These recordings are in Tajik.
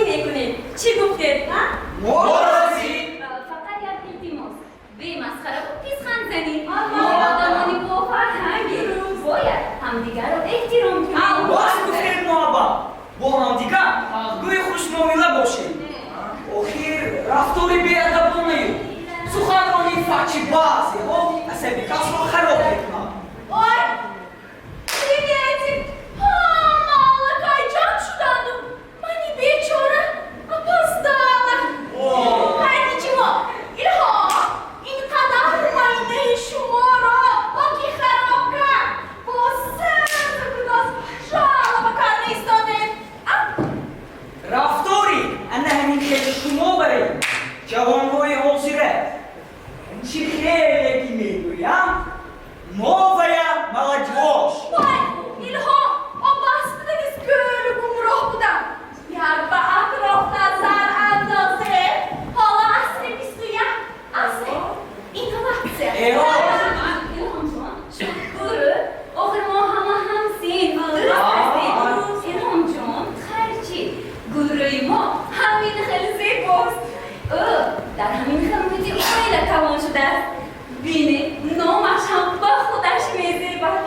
Шеърхонӣ мекунем. Чӣ гуфтед, ҳа? Мо розӣ. Фақат як илтимос: бемасхараву писхандзанӣ. Мо одамони бофарҳангем, бояд ҳамдигарро эҳтиром кунем. Рост гуфтед, Муҳаббат. Бо ҳамдигар ҳақгӯи хушмуомила бошед. Охир рафтори беадабонаю суханронии фаҳши баъзеҳо асаби касро хароб мекунад. Ой, приветик! Ҳама аллакай ҷамъ шуданду. Мани бечора опоздала. Ҳай, ничего. Илҳом, ин қадар майнаи шуморо оки хароб кард. Бо сарду жалоба карда истодед. А? Рафтори ана ҳамин хели шумо барои ҷавонҳои ҳозира чӣ хеле ки мегӯям, новая молодёжь. Вай, Илҳом, обас будагиз, кӯлу гумроҳ будам. Як ба атроф назар андозе. Ҳоло асри 21, асри инноватсия. Эҳо. Илҳомҷон, шукр. Охир мо ҳама ҳамсин, дуруст ҳастем. Илҳомҷон, хайрчи, гулрӯи мо ҳамин хел зебост. Ӯ дар ҳамин хел муҳити оила калон шудааст. Бине, номаш ҳам ба худаш мезебад.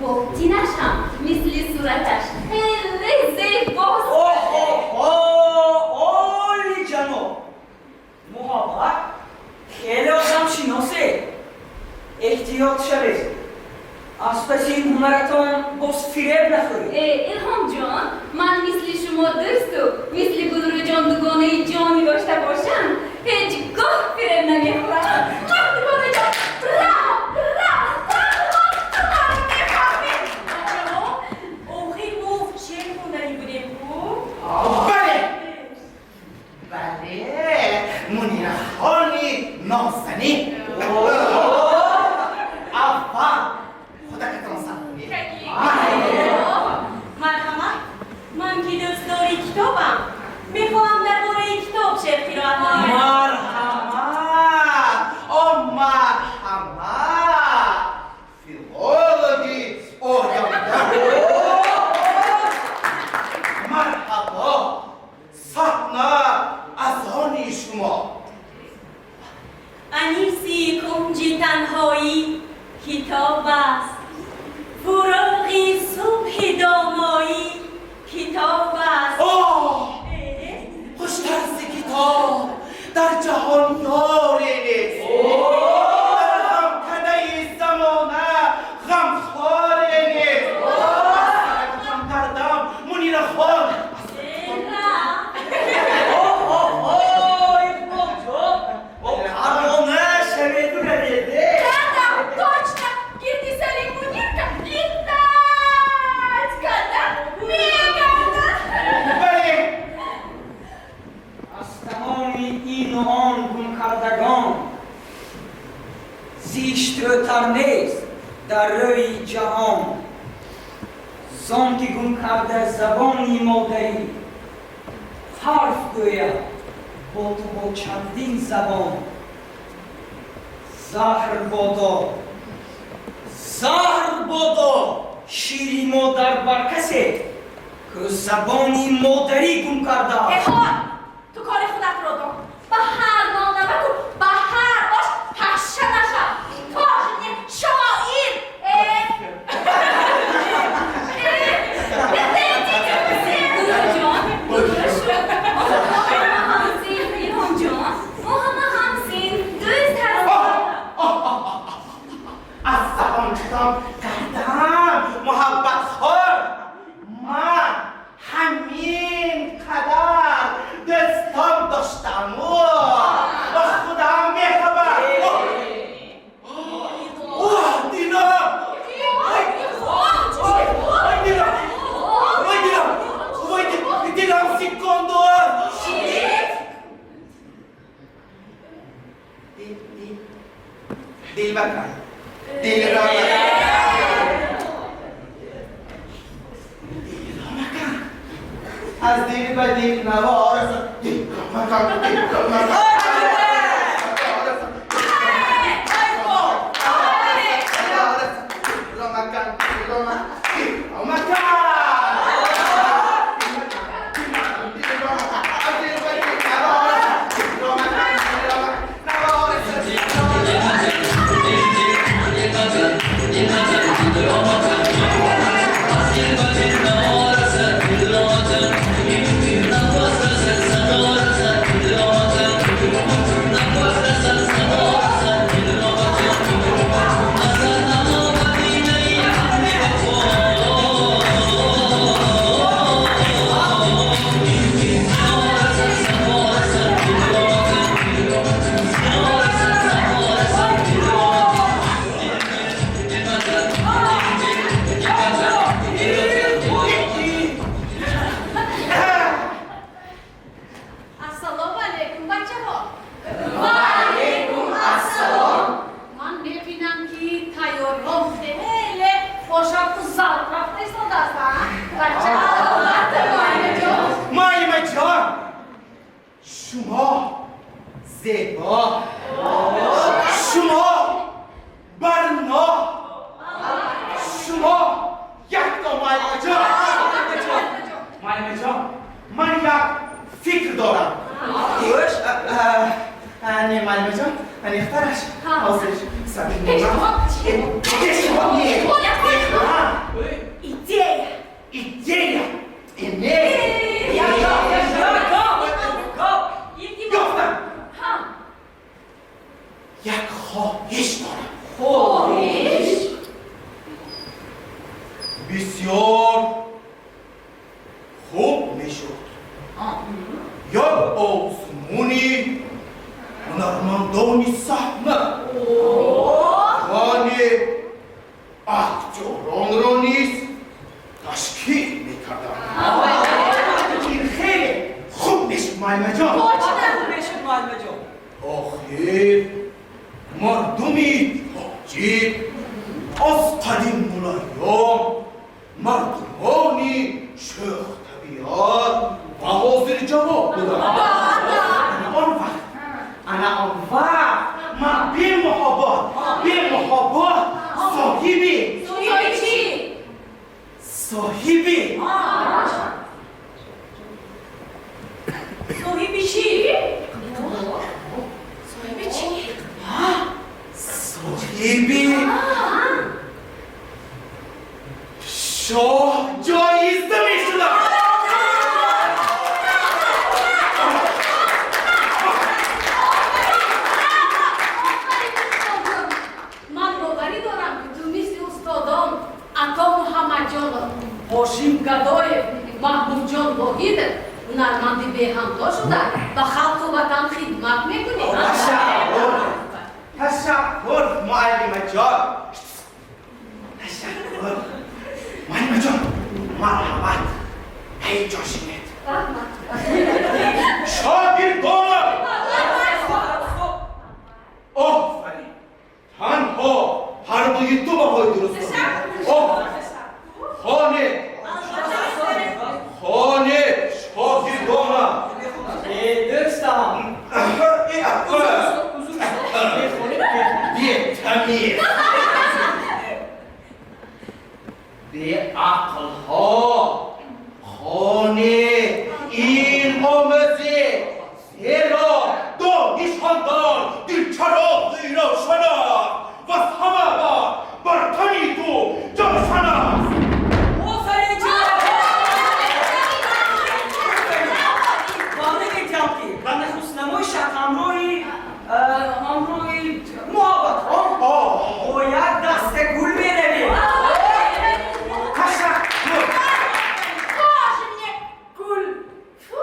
Ботинаш ҳам мисли сураташ хеле зебост. Оҳоҳо, олиҷаноб Муҳаббат, хеле одамшиносе. Эҳтиёт шавед, аз паси ин ҳунаратон боз фиреб нахӯред. Э, Илҳомҷон, ман мисли шумо дӯсту мисли Гулрӯҷон дугонаи ҷонӣ дошта бошам, ҳеҷ гоҳ фиреб намехӯрам. Дугонаҷон, браво, браво, браво, браво, мефаҳмед. Бачаҳо, охир мо шеър хонданӣ будем ку? Бале, бале, Мунирахони нозанин, аввал худакатон сар кунед. Марҳамат, ман ки дӯстдори китобам, мехоҳам дар бораи китоб шеър қироат намоям. Марҳамат, о марҳамат, филологи оянда, марҳабо, саҳна аз они шумо. Аниси кунҷи танҳоӣ китоб аст, фуруғи субҳи домоӣ китоб аст. Оҳ, хуштар зи китоб дар ҷаҳон ёре нест, дар ғамкадаи замона ғамхоре нест. Аз саракатон гардам, Мунирахон. Оҳоҳо, Иқболҷон, о парвона шаведу раведе. Да-да, точно! Гирди сари Мунирка летать, когда мегардад. Бале. Аз тамоми ину он гумкардагон зиштрӯтар нест дар рӯи ҷаҳон, зон ки гум карда забони модарӣ, ҳарф гӯяд бо ту бо чандин забон. Заҳр бодо, заҳр бодо шири модар бар касе, ки забони модарӣ гум кардааст. Эҳо, ту кори худатро дон. Ба ҳар нон намаку, ба ҳар ош пашша нашав. Тоже мне шоир. Э, э, Гулрӯҷон, шуд. Мо ҳама ҳамсин, Илҳомҷон, мо ҳама ҳамсин, дӯст ҳастем. Аз забон ҷудом кардам, Муҳаббатхон. Ман ҳамин қадар дӯстон доштаму худам бехабар. Оҳ, дилам! Ой, дилам! Ой, дилам! Ой, дилам секунду! Дил, дил, дил макан, дилро макан, дилро макан, аз дил ба дил наворасан, дилро макан, дилро макан. Дилро макан, дилро макан, дилро макан, дилро макан. Бисёр хуб мешуд. Як озмуни ҳунармандони саҳна, яъне актёронро низ ташкил мекарданд. Ин хеле хуб мешуд, муаллимаҷон. Хуб мешуд, муаллимаҷон. Охир мардуми тоҷик аз қадимулайём мардумони шӯхтабиат ва ҳозирҷавоб буданд. Он вақт, ана он вақт ман бемуҳобот соҳиби Соҳиби чӣ? Соҳиби Соҳиби чӣ? Соҳиби чӣ? Соҳиби шоҳ ҷоиза мешудам. Офарин, устодон! Ман боварӣ дорам, ки ту мисли устодон Ато Муҳаммадҷонов, Ҳошим Гадоев, Маҳмудҷон Воҳидов ҳунарманди беҳамто шуда, ба халқу ватан хидмат мекунӣ. Ташаккур, ташаккур, муаллимаҷон, ташаккур, муаллимаҷон. Марҳамат, ҳеҷ ҷо шинед. Раҳмат. Шогирдонам, офарин! Танҳо ҳар дуи ту баҳои дуруст додед. Офарин! Хонед, хонед, шогирдонам. Дӯстам. Узр, мехонед, мехонед. Бетамиз, беақлҳо, хонед, илм омӯзед, зеро донишмандон дилчароғи равшан аст ва ҳама бар тани ту ҷӯшан аст. Офарин, ҷаноб! Ваъда медиҳам, ки ба нахуст намоишат ҳамроҳи Муҳаббатхон бо як даста гул меравем. Ташаккур. Тоже мне гул! Фу,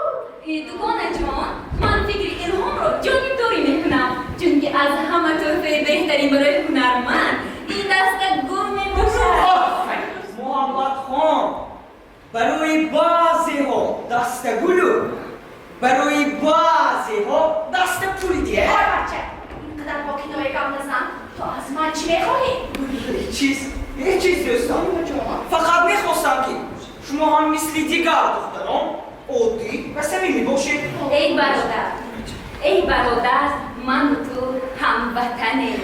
дугонаҷон, ман фикри Илҳомро ҷонибдорӣ мекунам, чунки аз ҳама тӯҳфаи беҳтарин барои ҳунарманд ин даста гул мебошад. Офарин! Муҳаббатхон, барои баъзеҳо даста гулу барои баъзеҳо даста пули дия. Ой, бача, ин қадар бо киноя гап назан. Ту аз ман чӣ мехоҳӣ? Ҳеҷ чиз, ҳеҷ чиз, дӯстам. Фақат мехостам, ки шумо ҳам мисли дигар духтарон оддӣ ва самимӣ бошед. Эй бародар, эй бародар, ману ту ҳамватанем,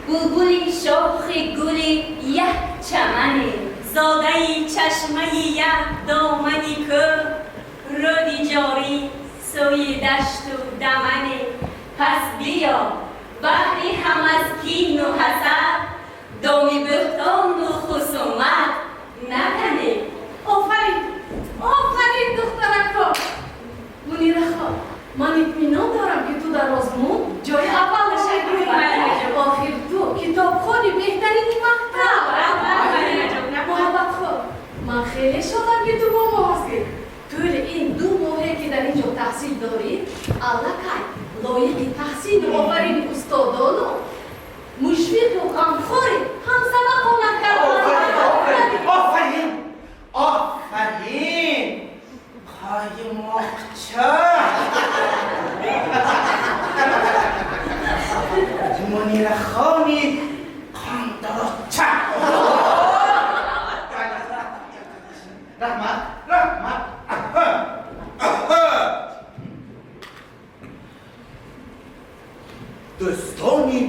булбули шохи гули як чаманем. Зодаи чашмаи як домани кӯҳ, рӯди ҷорӣ сӯи дашту дамане. Пас биё, баҳри ҳам аз кину ҳасад, доми бӯҳтону хусумат наканем. Офарин, офарин, духтарако! Мунирахон, ман итминон дорам, ки ту дар озмун ҷои аввал мешавӣ. Охир ту китобхони беҳтарини мактаб. Муҳаббатхон, ман хеле шодам, ки ту бо мо ҳастӣ. Тӯли ин 2 моҳе, ки дар ин ҷо таҳсил дорӣ, аллакай лоиқи таҳсину офарини устодону мушфиқу ғамхори ҳамсабақонат Офарин! карданд. Офарин! Офарин! Қаймоқча! Мунирахони қандароча! Раҳмат, раҳмат! Аҳа! Дӯстони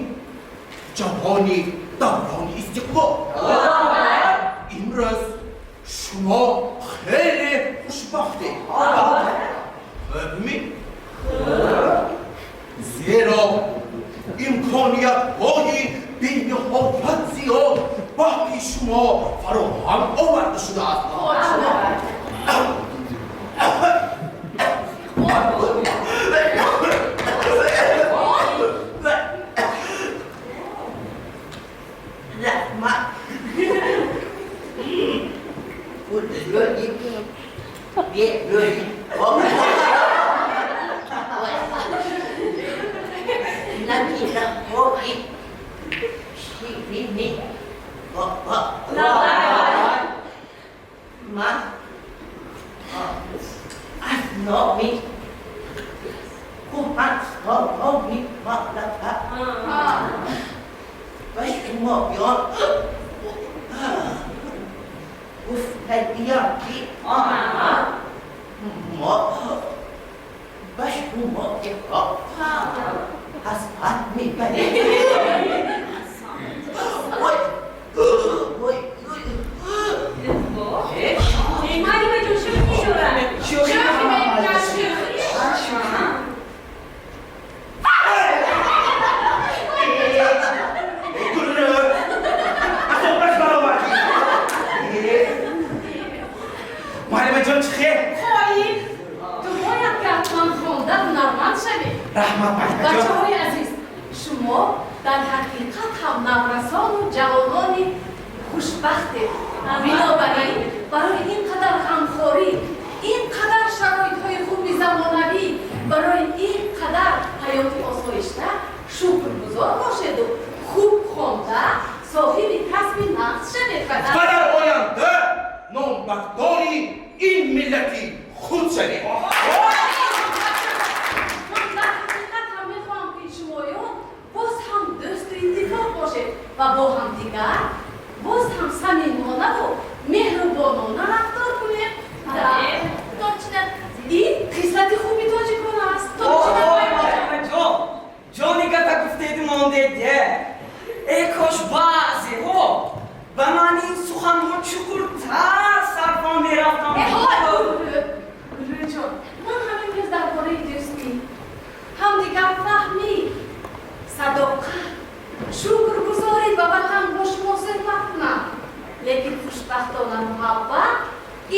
ҷавони даврони истиқлол, имрӯз шумо хеле хушбахтед. Хубми? Зеро имкониятҳои бениҳоят зиёд баҳри шумо фароҳам оварда шудааст. Раҳмат. Гулрӯи Берӯи Набираҳои ширини Ман аз номи кӯҳансолони мамлакат ба шумоён гуфтаниям, ки мо ба шумоҳо ҳасрат мебарем. Ой, ой, Малима ҷон, шӯхӣ дорад. Шӯхӣ мекунад, шӯхӣ. Гулрӯ, аз обаш баровардӣ. Муаллимаҷон, чӣ хел? Хоҳӣ, ту бояд ки ҳатман хонда ҳунарманд шавӣ. Раҳмат, муаллимаҷон. Бачаҳои азиз, шумо дар ҳақиқат ҳам наврасону ҷавонони хушбахтед. Бинобар ин, барои ин қадар ғамхорӣ, ин қадар шароитҳои хуби замонавӣ, барои ин қадар ҳаёти осоишта шукргузор бошеду хуб хонда соҳиби касби нағз шавед. Ва дар оянда номбардори ин миллати худ шавед. Ман дар ҳақиқат ҳам мехоҳам, ки шумоён боз ҳам дӯсту иттифоқ бошед ва бо ҳамдигар боз ҳам самимонаву меҳрубонона рафтор кунед. Точно. Ин хислати хуби тоҷикон аст. Ой, муаллимаҷон, ҷони гапа гуфтеду мондед. Э кош баъзеҳо ба ман ин суханҳо чуқуртар сарфа мерафтанд. Гулрӯҷон, ман ҳамин рӯз дар бораи дӯстӣ, ҳамдигарфаҳмӣ, садоқат, шукргузорӣ ба ватан бо шумо суҳбат кунам, лекин хушбахтона муҳаббат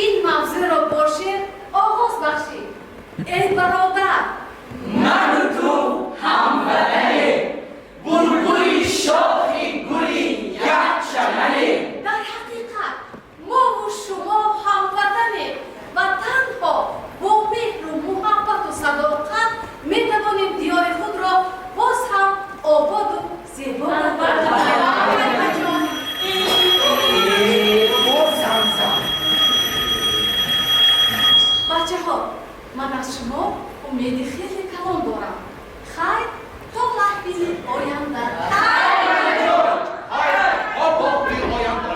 ин мавзӯъро бо шеър оғоз бахшид. Эй бародар, Ману ту ҳамватанем, булбули шохи гули як чаманем. Дар ҳақиқат мову шумо ҳамватанем ва танҳо бо меҳру муҳаббату садоқат метавонем диёри худро боз ҳам ободу зебо гардонем. Боз замзам. Бачаҳо, ман аз шумо умеди хеле калон дорам. Хайр, то маҳфили оянда. Хайр, то маҳфили оянда.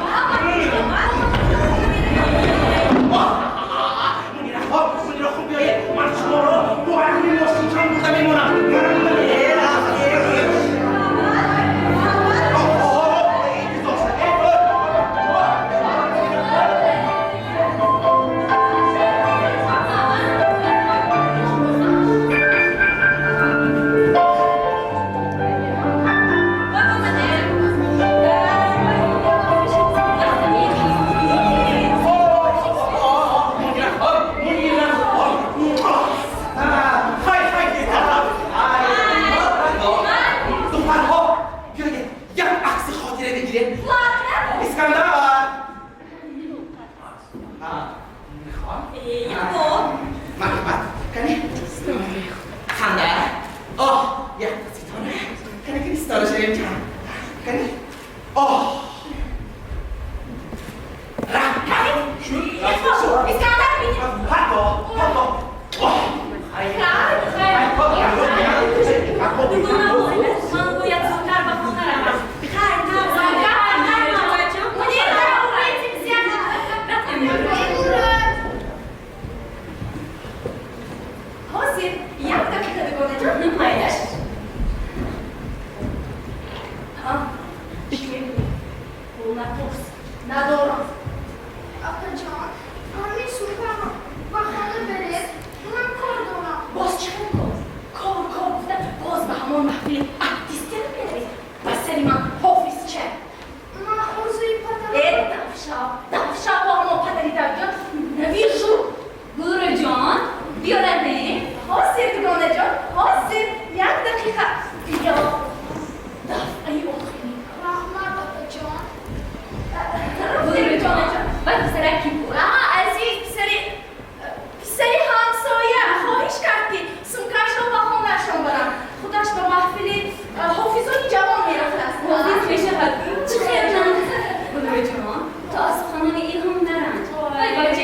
Мунираҳо, Мунира, хуб биёед, ман шуморо бо ҳамин мошинчам бурда мемонам. Интизор шавед. Мунираҳо, Мунираҳо. Хай, хай, хай. Духтарҳо, биёед, як акси хотира бигирем. Искандар. Мунирахон. Марҳамат. Кани? Ханда. Оҳ, як ситора. Кани, кани, ситора шавем чанд. Кани? Оҳ. Раҳмат. Искандар. Ҳатто, ҳатто. Оҳ. Ман бояд зудтар ба хона равам. Хайр, бачаҷон. Мунира, увидимся. Ҳозир, як дақиқа, дугонаҷон, майлаш.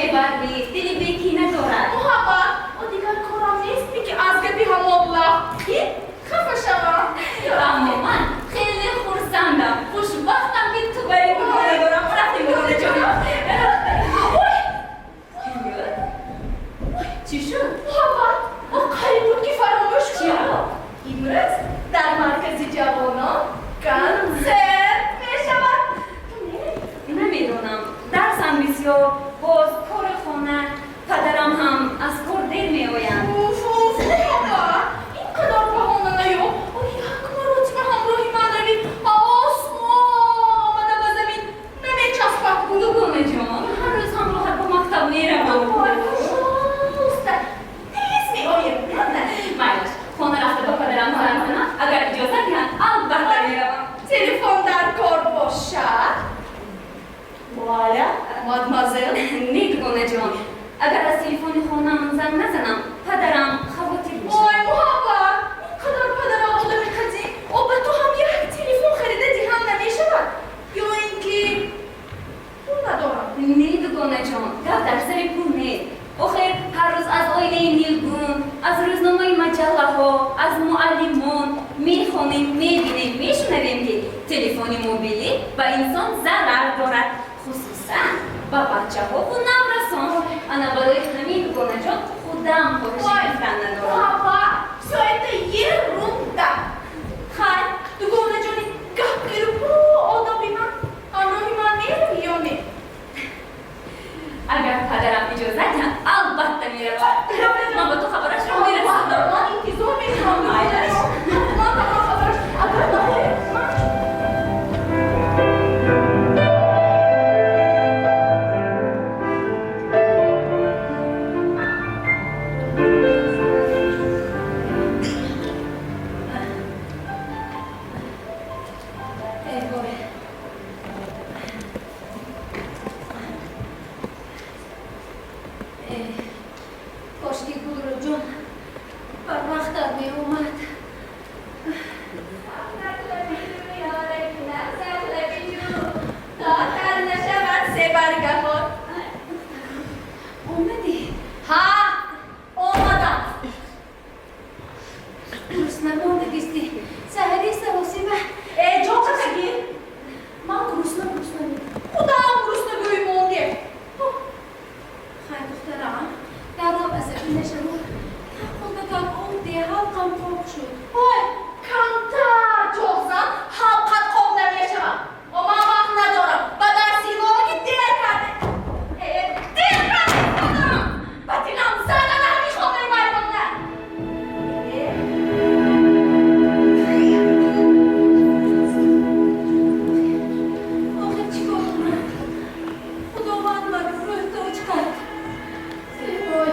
Шебар нест, дили бекина дорад. Муҳаббат, о дигар корам нест, ки аз гапи ҳамон лафт хафа шавам. Аммо ман хеле хурсандам, хушбахтам, ки ту бари дугона дорам. Рафтем, дугона ҷонам. Ой! Чӣ шуд? Муҳаббат, о қариб буд, ки фаромӯш кунам. Чиро? Имрӯз дар маркази ҷавонон консерт мешавад. Ту меравӣ? Намедонам, дарсам бисёр, боз кори хона, падарам ҳам аз кор дер меоянд. Уф, уф, муҳаббат, ин қадар баҳона наёб. О як маротиба ҳамроҳи ман равӣ, осмон омада ба замин намечаспад. Дугонаҷон, ҳар рӯз ҳамроҳат ба мактаб меравам. Ой, пожалуйста, тез меоем, правда? Майлаш, хона рафта ба падарам занг занам, агар иҷозат диҳанд, албатта меравам. Телефон дар кор бошад. Вуаля, мадемуазел. Не, дугонаҷон, агар аз телефони хонаамон занг назанам, падарам хавотир мешавад. Ой, муҳаббат, ин қадар падарам одами қадим, о ба ту ҳам як телефон харида диҳам намешавад? Ё ин ки пул надорам? Не, дугонаҷон, гап дар сари пул не. Охир ҳар рӯз аз оинаи нилгун, аз рӯзномаи маҷаллаҳо, аз муаллимон мехонем, мебинем, мешунавем, ки телефони мобилӣ ба инсон зарар дорад, хусусан ба бачаҳову наврасон. Ана барои ҳамин, дугонаҷон, худам хоҳиши Ой, гирифтан надорам. Муҳаббат, всё это ерунда. Хай, дугонаҷони гапгиру одоби ман, ҳамроҳи ман меравӣ ё не? Агар падарам иҷозат диҳанд, албатта меравам. Ман ба ту хабарашро мерасонам. Ман интизор мешавам. Майлаш. Ман ба ман хабараш, агар нахоҳӣ, ман. Эй вой! Э, кошки Гулрӯҷон барвақттар меомад. Тар нашавад себаргаҳот. Омадӣ? Ҳа, омадам. Гурусна мондагисти, саҳари саросима. Э, ҷон какагир, ман гурусна гурусна не, худам гурусна гӯй монде. Хай, духтарам, даррав асабӣ нашаву. Худакак об де, ҳалқам қоқ шуд. Ой, камтар ҷоғзан, ҳалқат қоқ намешавад. О ман вақт надорам, ба дарси иловагӣ дер карде. Э, дер карде худам, ба дилам задан ҳамин хонаи вайрона. Э, Охир чӣ кор кунам? Худованд маро рӯҳтоҷ кард. Эй вой!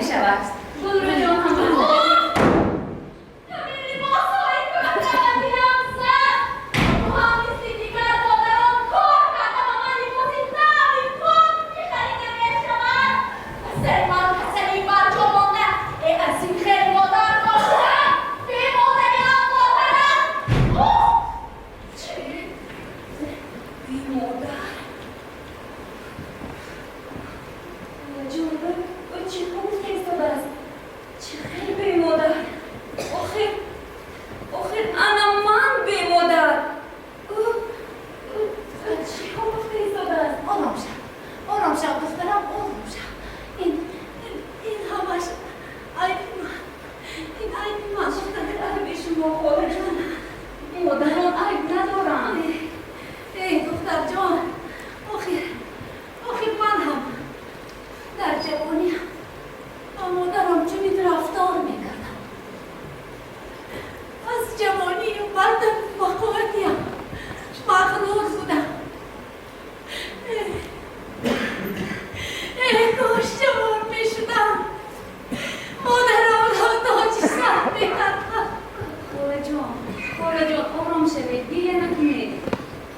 мешавад. Гулрӯҷон ҳам Ҳамин либосҳои кӯҳна дилам зад. Ту ҳам мисли дигар модарон кор карда ба ман либоси нави пок мехарида мешавад. Сари ман касали барҷо монда. Э, аз ин хел модар бошад, бемодариам ботар аст. Уф! Чӣ? Бемодар? Холаҷон, ӯ чӣ гуфта истодааст? Чӣ хел бемодар? Охир ана ман бемодар. Ӯ чӣ гуфта истодааст? Ором шав, ором шав, духтарам, ором шав. Ин ҳамаш айби ман. Ин айби ман, духтарам. Айби шумо, холаҷон. Модарон айб надоранд. Эй, духтарҷон, охир ман ҳам дар ҷавониам ба модарам чунин рафтор мекардам. Аз ҷавонию бардам ба қувватиам мағрур будам. Э, кош ҷавон мешудам, модарамро тоҷи сар мекардам. Холаҷон, холаҷон, ором шавед, гиря накунед.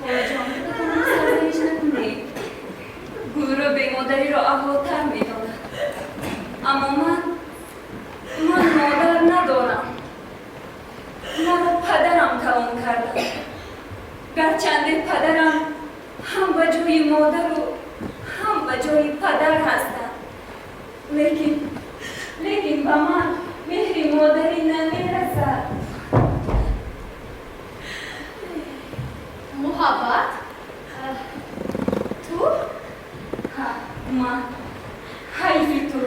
Холаҷон, худатонро сарзаниш накунед. Гулрӯ бемодариро аълотар медонад. Аммо ман модар надорам. Маро падарам калон карда. Гарчанде падарам ҳам ба ҷои модару ҳам ба ҷои падар ҳастанд. Лекин ба ман меҳри модарӣ намерасад. Муҳаббат, ту? Ҳа, ман. Ҳайфи ту.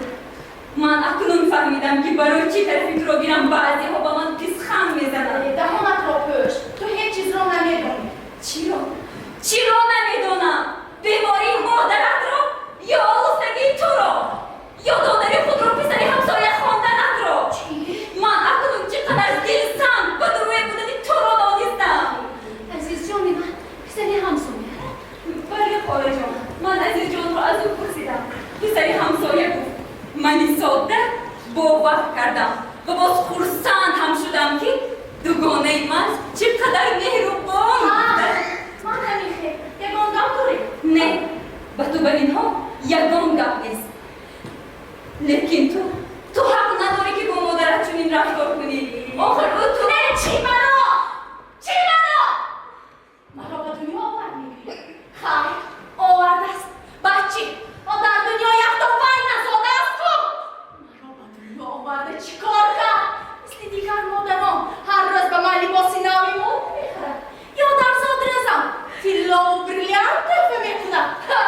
Ман акнун фаҳмидам, ки барои чӣ тарафи туро гирам, баъзеҳо ба ман писханд мезананд. Даҳонатро пӯш, ту ҳеҷ чизро намедонӣ. Чиро? Чиро намедонам? Бемории модаратро ё олуфтагии туро? Ё додари худро писари ҳамсоя хонданатро? Чӣ? Ман акнун чӣ қадар дилсанг ва дурӯя будани туро донистам. Азизҷони ман писари ҳамсоя? Бале, холаҷон, ман Азизҷонро аз ӯ пурсидам. Писари ҳамсоя гуфт. Мани содда бовар кардам ва боз хурсанд ҳам шудам, ки дугонаи ман чӣ қадар меҳрубон. Ман ҳамин хел. Ягон гап дорӣ? Не, ба ту бар инҳо ягон гап нест. Лекин ту ҳақ надорӣ, ки бо модарат чунин рафтор кунӣ. Охир ӯ ту Э, чӣ маро? Чӣ маро? Маро ба дунё овард, мегӯӣ? Хайр, овардааст. Баъд чӣ? О, дар дунё якто вай назодааст ку. Маро ба дунё оварда чӣ кор кард? Мисли дигар модарон ҳар рӯз ба ман либоси нави мод мехарад ё дар зодрӯзам тиллову бриллиант тӯҳфа мекунад? Ҳа,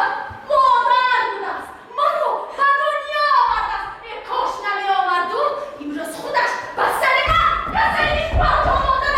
модар будааст, маро ба дунё овардааст. Э, кош намеоварду, имрӯз худаш ба сари ман касали барҷо монда.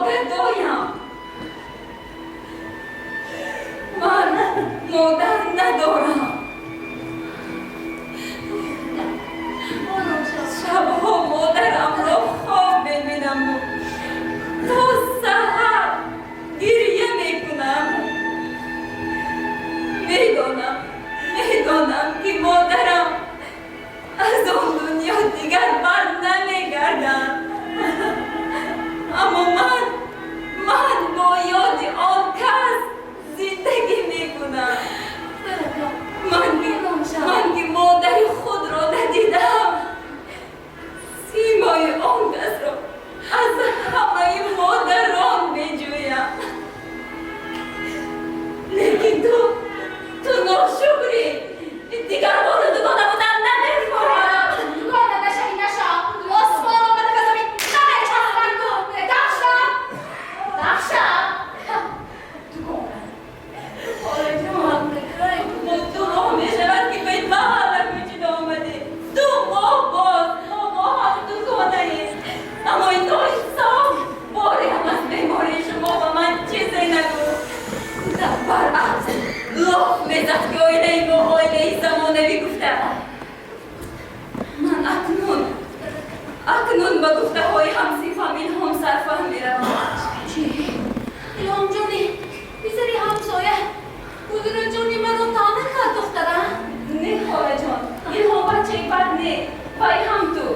Гадоям. Ман модар надорам. Шабҳо модарамро хоб мебинаму то саҳар гирья мекунам. Медонам, медонам, ки модарам аз он дунё дигар бар намегардад. Аммо ман бо ёди он кас зиндагӣ мекунам. Ман ки модари худро надидам, симои он касро аз ҳамаи модарон меҷӯям. Лекин ту ношукрӣ, дигар бо ту дугона будан намехоҳам. Дугона нашавӣ, нашав, осмон омада ба замин намечаспад. Дафшам, дафшам, дугона. Холаҷон, мо 2 моҳ мешавад, ки ба ин маҳалла кӯчида омадем. 2 моҳ боз мо бо ҳам дугонаем, аммо ин ноинсоф боре ҳам аз бемории шумо ба ман чизе нагуфт. Баръакс, лоф мезад, ки оилаи мо оилаи замонавӣ гуфта. Ман акнун ба гуфтаҳои ҳамсинфам Илҳом сарфаҳм меравам. Чӣ? Илҳомҷони писари ҳамсоя Гулрӯҷони маро таъна кард, духтарам? Не, холаҷон, Илҳом бачаи бад не, вай ҳам ту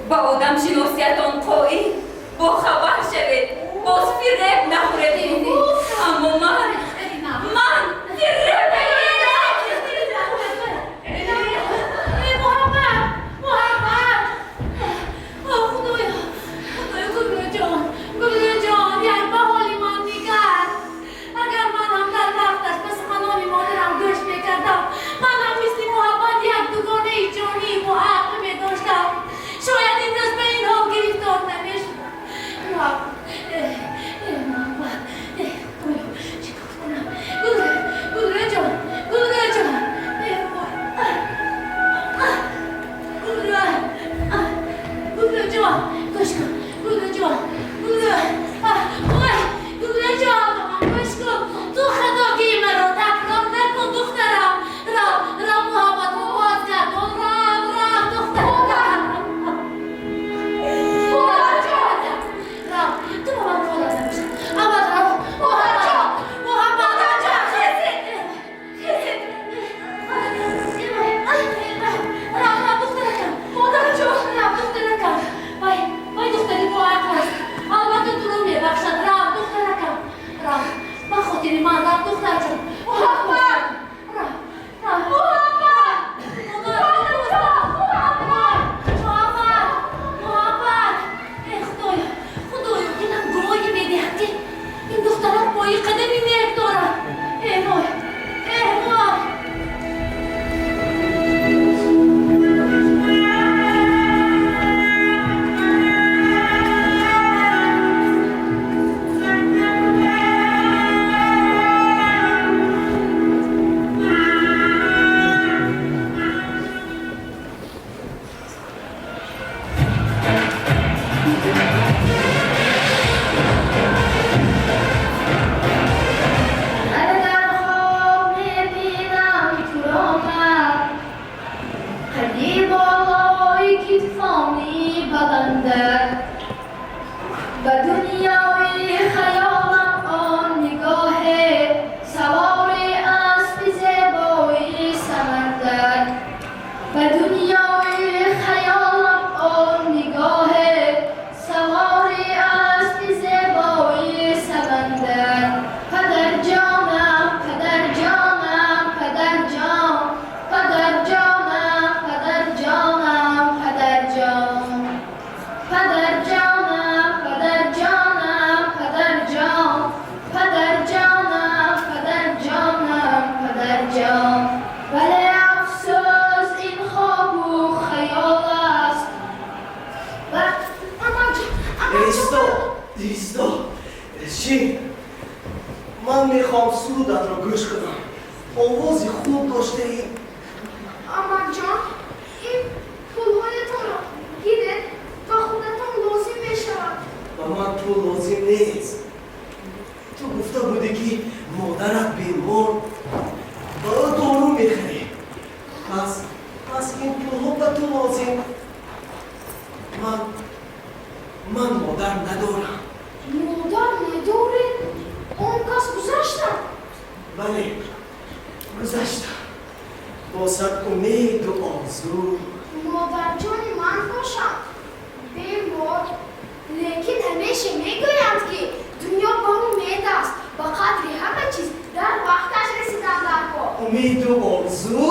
ба одамшиносиятон қоил, бохабар шавед, боз фиреб нахӯред. Аммо ман фиреб. Эй, Муҳаббат, Муҳаббат! О, Худоё, Худоё, Гулрӯҷон, Гулрӯҷон, як ба ҳоли ман нигар. Агар ман ҳам дар вақташ ба суханони модарам гӯш мекардам, ман ҳам мисли Муҳаббат як дугонаи ҷониву ақл медоштам. Шояд имрӯз ба ин ҳол гирифтор намешудам. Муҳаббат, Муҳаббат, Худоё, чӣ кор кунам? Гулрӯҷон, Гулрӯҷон, вой. Гулрӯ, Гулрӯҷон, гӯш кун, Гулрӯҷон, Гулрӯ, ой, Гулрӯҷон, ба ман гӯш кун. Ту хатогии маро такрор накун, духтарам. Рав, рав, Муҳаббатро бозгардон, рав, рав, духтарам. Рав, ту ба ман хола намешавӣ. Аввал рав, Муҳаббат, Муҳаббат, Хезед! Рав, рав, духтаракам, модарҷон, рав, духтаракам. Вай, вай духтари боақл аст. Албатта туро мебахшад. Рав, духтаракам. Рав, ба хотири ман рав, духтарҷон. Муҳаббат! Рав, рав. Муҳаббат! Муҳаббат! Муҳаббат! Муҳаббат! Эй, Худоё, Худоё, дилам гувоҳӣ медиҳад, ки ин духтарак пои қадами нек дорад. Эй вой, эй вой! Дар хоб мебинам туро ман, қади болои китфони баланда. Ба дунёи хаёлам он нигоҳе, савори аспи зебои самандар. Ба дунёи хаёлам он нигоҳе, савори аспи зебои самандар. Падарҷонам, падарҷонам, падарҷон, падарҷонам, падарҷонам, падарҷон, падарҷонам, падарҷонам, падарҷон, падарҷонам, падарҷонам, падарҷон. Вале афсӯс, ин хобу хаёл аст. Ва Исто, исто, шин. Ман мехоҳам сурудатро гӯш кунам. Овози хуб доштаӣ. Амакҷон, ин пулҳоятонро гиред ва худатон лозим мешавад. Ба ман пул лозим нест. Ту гуфта будӣ, ки модарат бемор, ба ӯ дору мехарӣ. Пас ин пулҳо ба ту лозим. Ман модар надорам. Модар надоред? Он кас гузаштанд? Бале, гузаштам. Бо сад умеду орзу. Модарҷони ман бошанд бемор, лекин ҳамеша мегӯянд, ки дунё ба умед аст, ба қадри ҳама чиз дар вақташ расидан дар кор. Умеду орзу.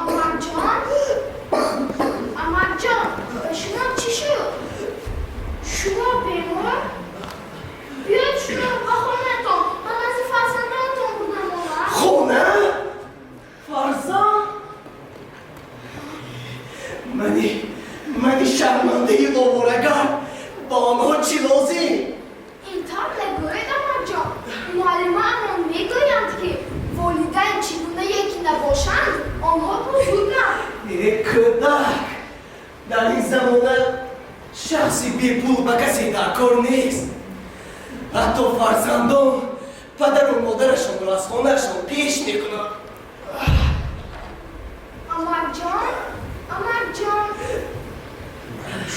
Амакҷон, амакҷон, ба шумо чӣ шуд? Шумо бемор? Биёед, шуморо ба хонаатон, ба назди фарзандонатон бурда монам. Хона, фарзанд? Мани шармандаи оворагар ба онҳо чӣ лозим? Ин тавр нагӯед, амакҷон. Муаллимаамон мегӯянд, ки волидайн чӣ гунае ки набошанд, онҳо бузурганд. Э, кӯдак, дар ин замона шахси бепул ба касе дар кор нест. Ҳатто фарзандон падару модарашонро аз хонаашон пеш мекунанд. Амакҷон, амакҷон,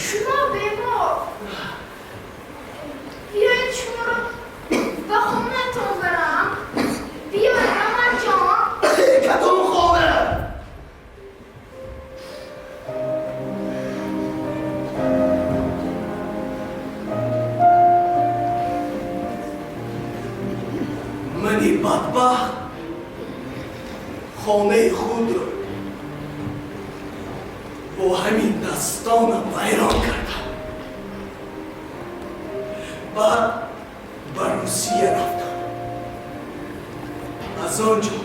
шумо бемор. Биёед, шуморо ба хонаатон барам. Биёед, амакҷон. Кадом хона? Мани бадбахт хонаи худро бо ҳамин дастонам вайрон кардам. Баъд ба Русия рафтам, аз он ҷо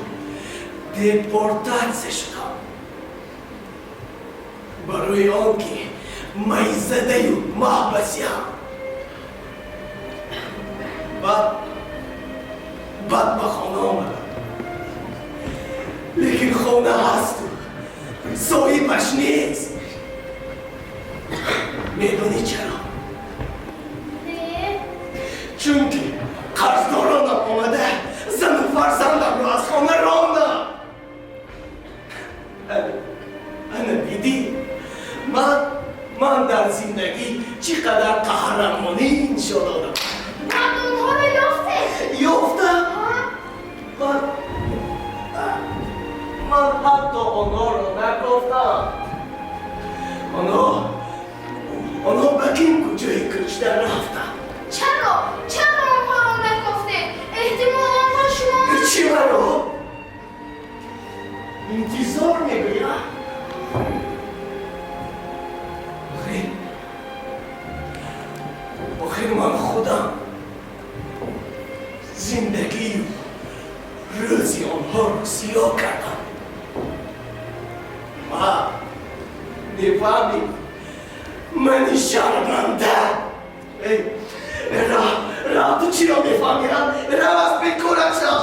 депортатсия шудам, барои он ки майзадаю маҳбасиам. Баъд ба хона омадам, лекин хона ҳасту соҳибаш нест. Медонӣ чаро? Не. Чунки қарздоронам омада, зану фарзандамро аз хона рондам. Ана дидӣ, ман дар зиндагӣ чӣ қадар қаҳрамонӣ нишон додам. Баъд онҳоро ёфтед? Ёфтам. Ман ҳатто онҳоро накофтам. Онҳо ба ким куҷое кӯчида рафтанд. Чаро онҳоро накофтед? Эҳтимол, онҳо шумо Чӣ, маро интизор мегӯям? Охир ман худам зиндагию рӯзи онҳоро сиёҳ кардам. Ма мефаҳмӣ, мани шарманда. Эй, ра ра, ту чиро мефаҳмӣ? Рав, аз бекорат шав.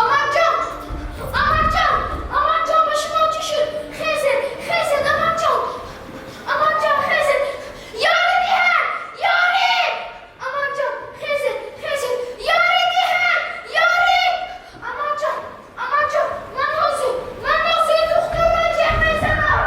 Амакҷон, амакҷон, амакҷон, ба шумо чӣ шуд? Хезед, хезед, амакҷон, амакҷон, хезед! Ёрӣ диҳед, ёрӣ! Амакҷон, хезед, хезед, ёрӣ диҳед, ёрӣ! Амакҷон, амакҷон, ман ҳозир духтурро ҷеғ мезанам.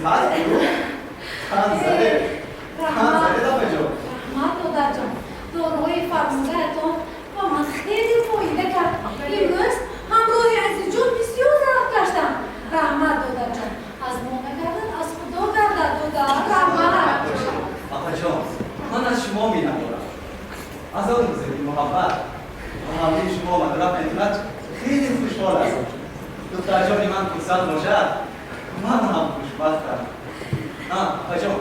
Сиҳат тан заде, тан заде, апаҷон. Раҳмат, додарҷон. Доруҳои фармудаатон ба ман хеле фоида кард. Имрӯз ҳамроҳи Азизҷон бисёр зараф гаштам. Раҳмат, додарҷон. Аз мо нагардад, аз Худо гардад, додар. Раҳмат. Апаҷон, ман аз шумо миннатдорам. Аз он рӯзе ки муҳаббат ба ҳамлии шумо омаду рафт мекунад, хеле хушҳол ҳастам. Духтарҷони ман хурсанд бошад, ман ҳам хушбахтам. Апаҷон,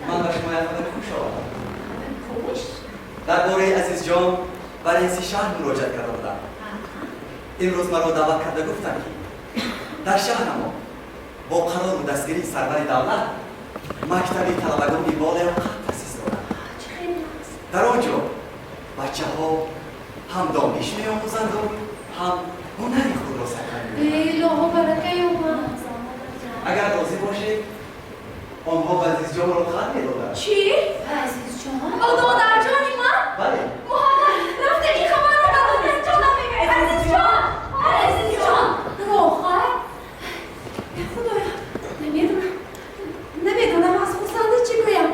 ман ба шумо як хабари хуш овардам. Хуш? Дар бораи Азизҷон ба раиси шаҳр муроҷиат карда будам. Имрӯз маро даъват карда гуфтанд, ки дар шаҳрамо бо қарору дастгирии сарвари давлат мактаби талабагони болаёқат таъсис дорад. Чӣ хеле аст? Дар он ҷо бачаҳо ҳам дониш меомӯзанду ҳам ҳунари худро сайқал медиҳанд. Илоҳо, барака ёбад. Агар розӣ бошед, онҳо ба Азизҷонро хат медоданд. Чӣ? Азизҷон? О, додарҷони ман? Бале. Муҳаммад, рафта ин хабарро ба Азизҷонам мегӯяд. Азизҷон! Азизҷон! Роҳат? Э, Худоё, намедонам, намедонам, аз хурсандӣ чӣ гӯям.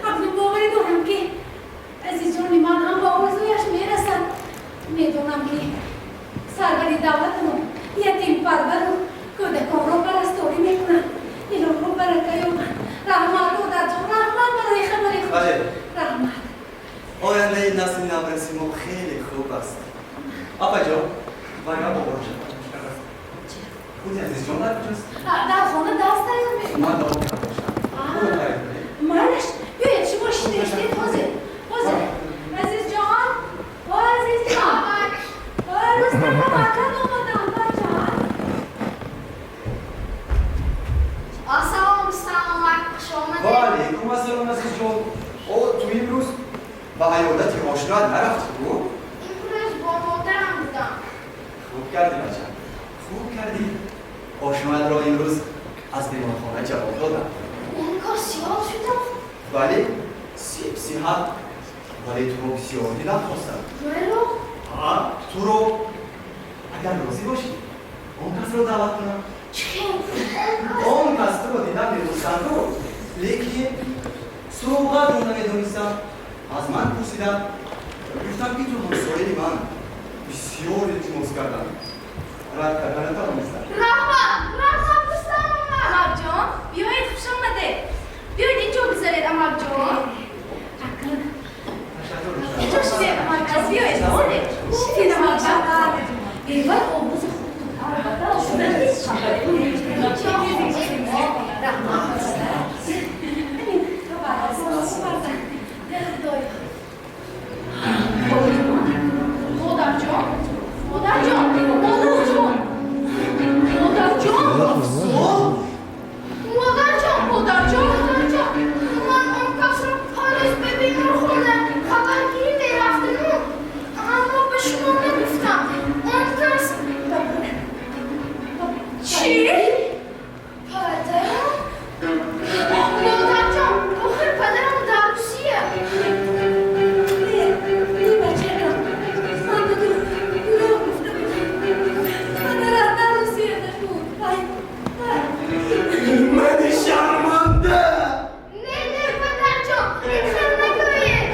Акнун боварӣ дорам, ки азизҷони ман ҳам ба орзуяш мерасад. Медонам, ки сарвари давлатамон ятимпарвару кӯдаконро парасторӣ мекунад. Илоҳо, барака ёбад. Раҳмат, додарҷон, раҳмат барои хабари хуш. Бале. Раҳмат. Ояндаи насли навраси мо хеле хуб аст, апаҷон. Вайра боборо шавад. Худи Азизҷон дар куҷост? Дар хона дарс тайёр мекунад. Ман давом карда бошам. Ӯро тайёр кунед. Майлаш, биёед, шумо шидед, шидед. Ҳозир, ҳозир. Азизҷон, о Азизҷон, Рустам ба мактаб омадам, бачам. Ассалом, саломат, хуш омадед. Ва алейкум ассалом, Азизҷон. О, ту имрӯз ба аёдати ошноят нарафтӣ ку? Имрӯз бо модарам будам. Хуб кардӣ, бачам, хуб кардӣ. Ошноятро имрӯз аз беморхона ҷавоб додам. Он кас сиҳат шудам? Бале, сиб сиҳат, вале туро бисёр дидам хостам. Маро? Туро. Агар розӣ бошӣ, он касро даъват кунам. Чӣ? Он кас туро дидан мехостанду, лекин суроғатро намедонистам. Аз ман пурсидам, гуфтам, ки ту ҳамсояи ман. Бисёр илтимос кардам, рад карда натавонистам. Раҳмат, раҳмат, Рустам. Амакҷон, биёед, хуш омадед. Биёед, инҷо бигзаред, амакҷон. Акнун Ташаккур, Рустам. Инҷо шидед, амакҷон, биёед, шидед. Шидед, амакҷон. Бевай овози хуб. Раҳмат. Худоё! Модарҷон, модарҷон, модарҷон, модарҷон! Афзол! Модарҷон! Модарҷон! Модарҷон, ман он касро ҳар рӯз ба беморхона хабаргирӣ мерафтаму, аммо ба шумо нагуфтам. Он кас Чӣ? Падарам. Модарҷон, охир падарам дар Русия. Не, не, бачакам, ман ба ту дурӯғ гуфта будам. Падарат дар Русия набуд. Вай, вай! Мани шарманда! Не, не, падарҷон, ин хел нагӯед.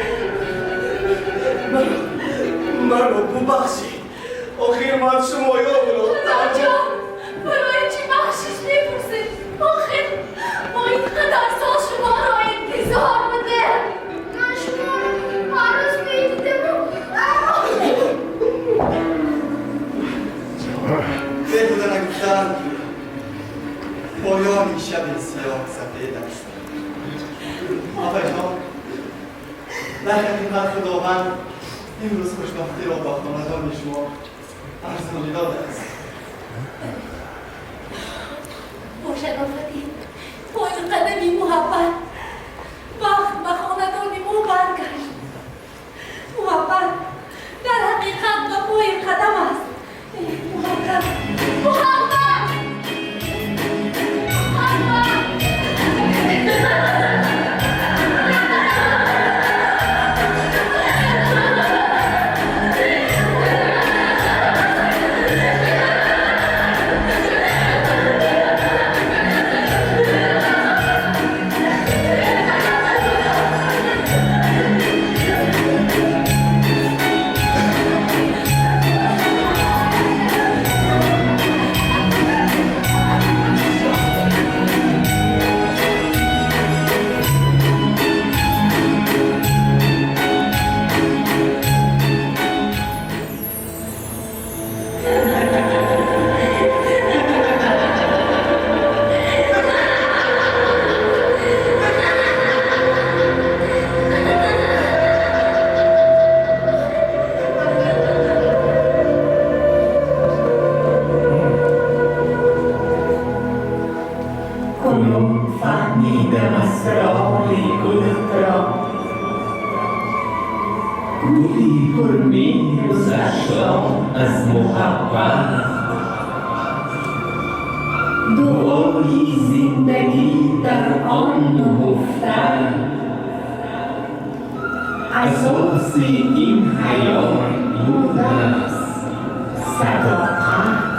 Маро бубахшед. Охир ман шумоёнро Додарҷон, барои чӣ бахшиш мепурсед? Охир мо ин қадар сол шуморо интизор будем. Ман шуморо ҳар рӯз медидаму, аммо Беҳуда нагуфтанд, ки поёни шаби сиёҳ сафед аст. Апаҷон, дар ҳақиқат Худованд имрӯз хушбахтиро ба хонадони шумо арзонӣ додааст. Бо шарофати пои қадами муҳаббат бахт ба хонадони мо баргашт. Муҳаббат дар ҳақиқат ба пои қадам аст. Муҳаббат! Муҳаббат! Муҳаббат! Кунун фаҳмидам асрори гулат ро, гули пурмеҳру саршор аз муҳаббат. Дуои зиндагӣ дар он нуҳуфта, асоси ин ҳаёт будааст садоқат.